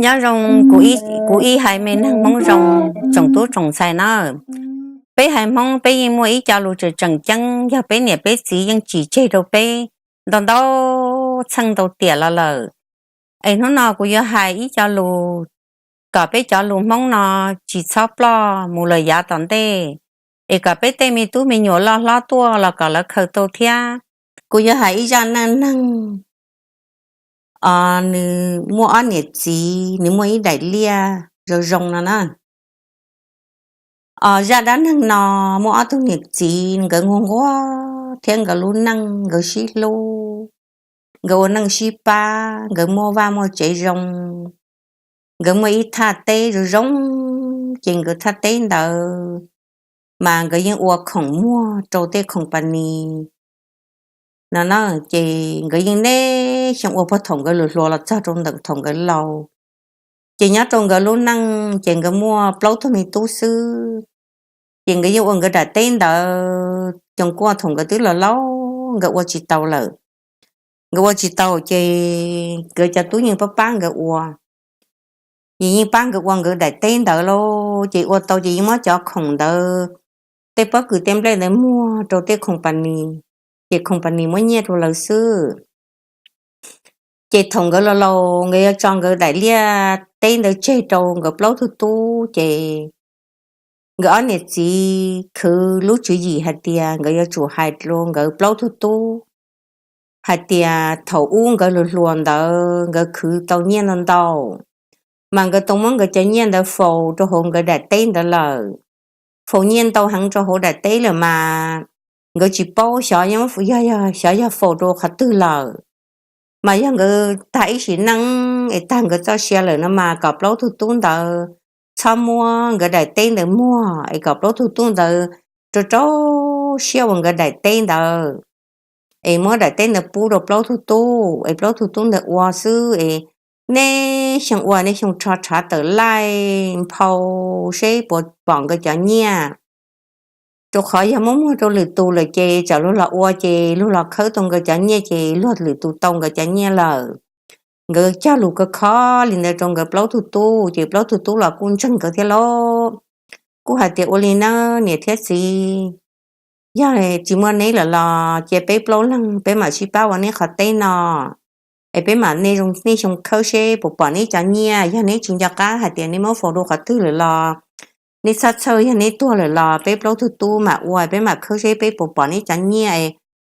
Nyob zoo kuv ib haiv me neeg Hmoob zoo, tsoom tub tsoom ntxhais nawb. Peb haiv Hmoob peb yeej muaj ib co lus tseem tseem ceeb, yog peb niam peb txiv yeej tsim tseg rau peb ntau ntau txheej ntau tiam los lawm. Es hnub no kuv yuav hais ib co lus kom peb cov lus Hmoob no tsis txhob ploj mus lawm yav tom ntej, es kom peb tej me tub me nyuam loj hlob tuaj los kom lawv khaws tau thiab. Kuv yuav hais ib zaj neej neeg, nws muaj ob niam txiv, nws muaj ib daim liaj zoo zoo no na. Zaj dab neeg no muaj ob tug niam txiv, nkawd nquag nquag thiab nkawd lub neej nkawd sib hlub, nkawd ua neej sib pab, nkawd muaj vaj muaj tsev zoo, nkawd muaj ib thaj teb zoo zoo, ces nkawd thaj teb ntawd mas nkawd yeej ua khoom muag rau tej company no na. Ces nkawd yeej neb xyoo ua puag thaum nkawd lus hluas los txog rau ntawm thaum nkawd laus. Ces nyob rau nkawd lub neej ces nkawd muaj plaub tug me tub xwb. Ces nkawd yeej ua nkawd daim teb ntawd, coos kuaj thaum nkawd twb laus laus nkawd ua tsis tau lawm. Nkawd ua tsis tau ces nkawd cov tub yeej pab pab nkawd ua, ces yeej pab nkawd ua nkawd daim teb ntawd lauj. Ces ua tau ces yeej muab cov khoom ntawd, tej pob kws tej nplej ntawd muag rau tej company, ces company muab nyiaj rau lawv xwb. Ces thaum nkawd laus laus nkawd yuav tso nkawd daim liaj teb ntawd tseg rau nkawd plaub tug tub, ces nkawd ob niam txiv khwv lub tswv yim hais tias nkawd yuav tsum hais rau nkawd plaub tug tub hais tias thaum ub nkawd hluas hluas ntawd nkawd khwv tau nyiaj ntau ntau, mas nkawd tau muab nkawd cov nyiaj ntawd faus rau hauv nkawd daim teb ntawd lawm. Faus nyiaj ntau heev rau hauv daim teb lawm mas nkawd tsis paub xyov, xyov yog faus rau qhov twg lawm. Mas yog nkawd tag ib sim neej es tag nkawd txoj sia lawm no mas kom plaub tug tub ntawd txhob muab nkawd daim teb ntawd muag, es kom plaub tug tub ntawd rau rau siab ua nkawd daim teb ntawd, es muab daim teb ntawd pub rau plaub tug tub, es plaub tug tub ntawd ua xwb, es neb xyoo ua neb xyoo rho tshav tawm laij nphau seb puas pom nkawd cov nyiaj. Rau qhov yog muab muag rau lwm tus lawm ces tsam luag los ua ces luag los khawb tau nkawd cov nyiaj ces luag lwm tus tau nkawd cov nyiaj lawm. Nkawd cog lus kawg kho li ntawd rau nkawd plaub tug tub, ces plaub tug tub los kuj ntseeg nkawd thiab lauj. Kuj hais tias ua li na niam thiab txiv, yog tsis muaj neb lawm los cia peb plaub leeg peb mam sib pab ua neb qhov teb no, es peb mam nej zoo nej xyoo khawb seb puas pom neb cov nyiaj. Yog neb tsis nco qab hais tias neb muab faus rau qhov twg lawm los neb txhob txhawj, yog neb tuag lawm los peb plaub tug tub mam ua, peb mam khawb seb peb puas pom neb cov nyiaj,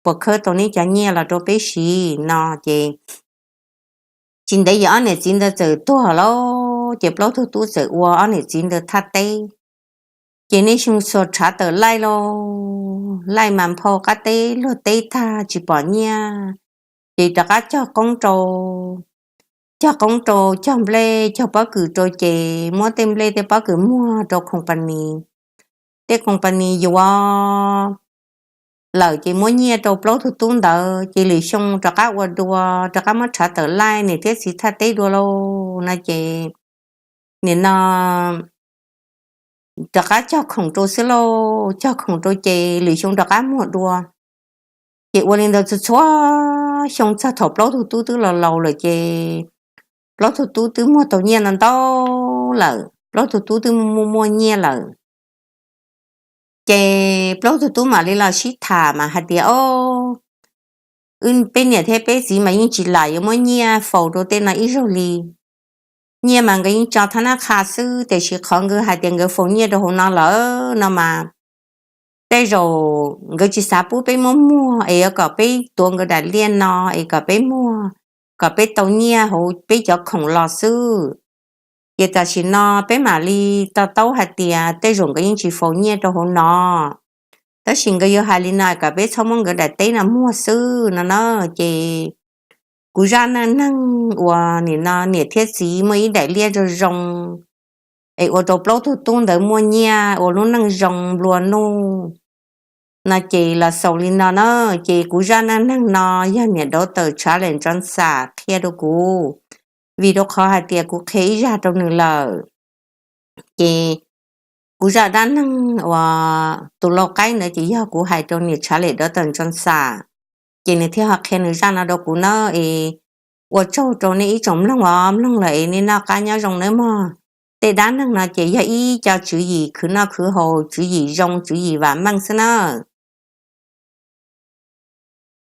puas khawb tau neb cov nyiaj los rau peb siv no. Ces tsis ntev ces ob niam txiv ntawd txawm tuag lawm, ces plaub tug tub txawm ua ob niam txiv ntawd thaj teb. Ces niaj xyoo xuas tshav tawm laij lauj, laij mas nphau qab teb luag teb tag tsis pom nyiaj, ces rov qab cog qoob rau, cog qoob rau, cog nplej cog pob kws rau, ces muab tej nplej tej pob kws muag rau company. Tej company yuav lawm ces muab nyiaj rau plaub tug tub ntawd, ces lwm xyoo rov qab ua dua, rov qab muab tshav tawm laij niam thiab txiv thaj teb dua lauj no ces nim no rov qab cog khoom rau xwb lauj, cog khoom rau ces lwm xyoo rov qab muag dua. Ces ua li ntawd txhua txhua xyoo txog thaum plaub tug tub twb laus laus lawm ces plaub tug tub twb muag tau nyiaj ntau ntau lawm, plaub tug tub twb muaj muaj nyiaj lawm. Ces plaub tug tub mam li los sib tham mas hais tias, o, peb niam thiab peb txiv mas yeej tsis lam yuav muab nyiaj faus rau tej no ib zaug li. Nyiaj mas nkawd yeej tso thab nab qha xwb, tiam sis qhov nkawd hais tias nkawd faus nyiaj rau hauv no lawm no mas tej zaum nkawd tsis xav pub peb muab muag es yuav kom peb tuav nkawd daim liaj no es kom peb muag, kom peb tau nyiaj hauv peb cov khoom los xwb. Ces tam sim no peb mam li to taub hais tias tej zaum nkawd yeej tsis faus nyiaj rau hauv no, tab sis nkawd yuav hais li no kom peb txhob muab nkawd daim teb no muag xwb no na. Ces kuv zaj neej neeg uas nim no niam thiab txiv muaj ib daim liaj zoo zoo es ua rau plaub tug tub ntawd muaj nyiaj ua lub neej zoo nplua nuj no ces los xaus li no na. Ces kuv zaj neej neeg no yog niam daughter Charlie Johnson qhia rau kuv, vim rau qhov hais tias kuv qhia ib zaj rau nws lawm. Ces kuv zaj dab neeg uas tus lau qaib ntawd ces yog kuv hais rau niam Charlie daughter Johnson, ces nws thiaj ho qhia nws zaj no rau kuv na. Es Ua tsaug rau nej ib tsoom mloog os, mloog lawm es nej noj qab nyob zoo nawb mog. Tej dab neeg no ces yog ib co tswv yim khwv noj khwv haus, tswv yim zoo tswv yim vam meej xwb na.